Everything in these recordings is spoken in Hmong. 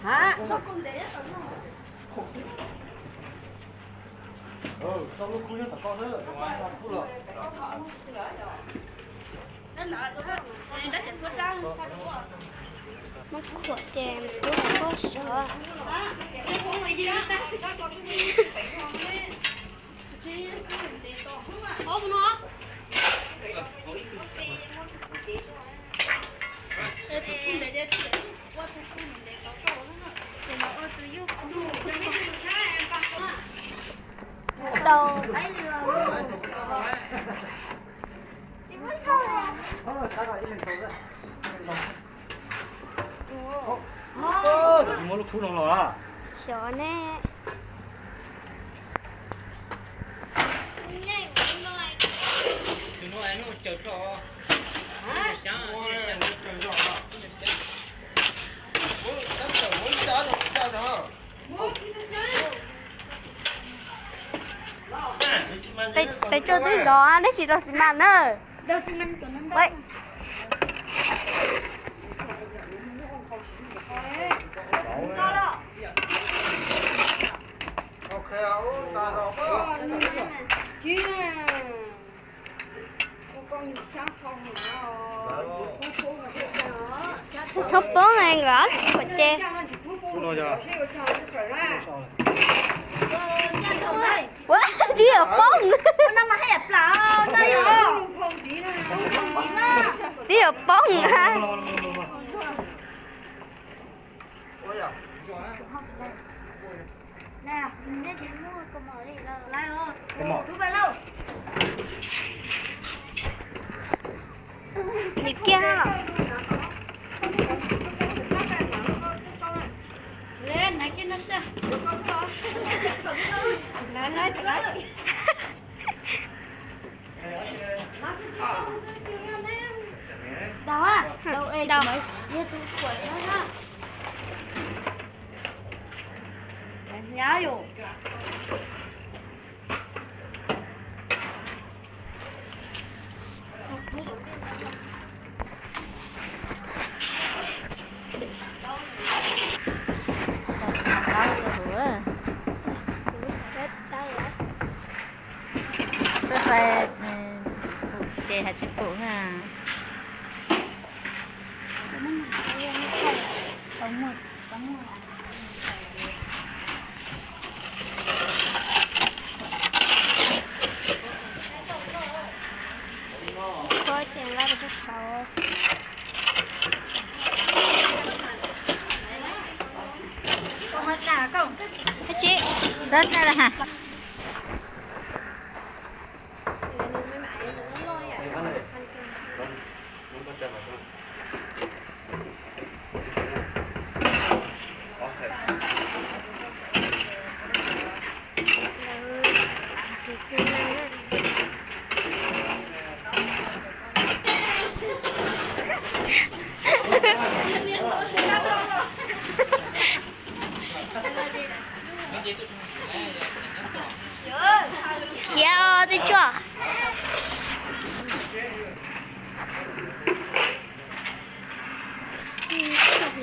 Hab. Muab khuam ces pub rau pob sov. Rau. Tsis muab lub khub no los. Xyov ne. Peb tso twb zov, neb tsis rau xi mas na. Thaub poob nkawd khuam ces. Ua, twb yuav poob. Twb yuav poob. Nim kiag los. Daus, daus es, yog tus kuam no na. Hnyav yus. Peb pais pum ces hais tsis pum na. Ib kob ces nqa rau pem saud. Txhob txaij lawm ha. Khiav os, tej tsuag. Lawv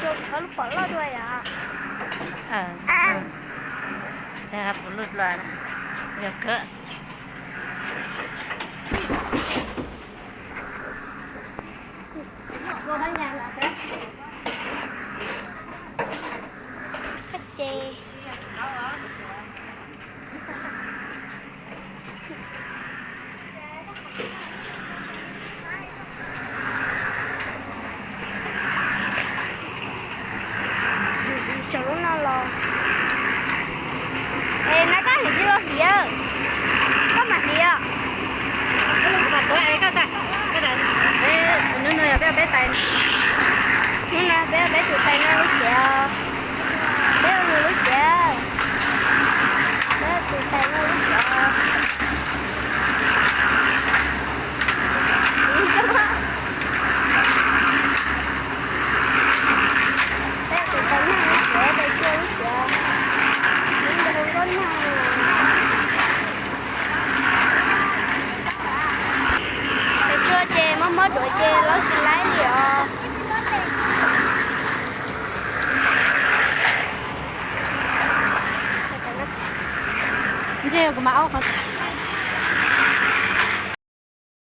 tso kuv qhov lub pom loj dua yom. Puv lub los yog kawg. Qab ces. Saum lub no los. Es na koj hliv tsis los hliv, koj mam hliv os. Koj tais, koj tais, hnub no yog peb ua peb tais, hnub no peb ua peb tus tais no lub siav os. Peb ua nws lub siav, peb ua tus tais no lub siav. Peb ua tus tais no lub siav, tais cua lub siav. Tais cua ces mob mob duav ces laub tsis laib li os. Ntshe kuv mam ua qhov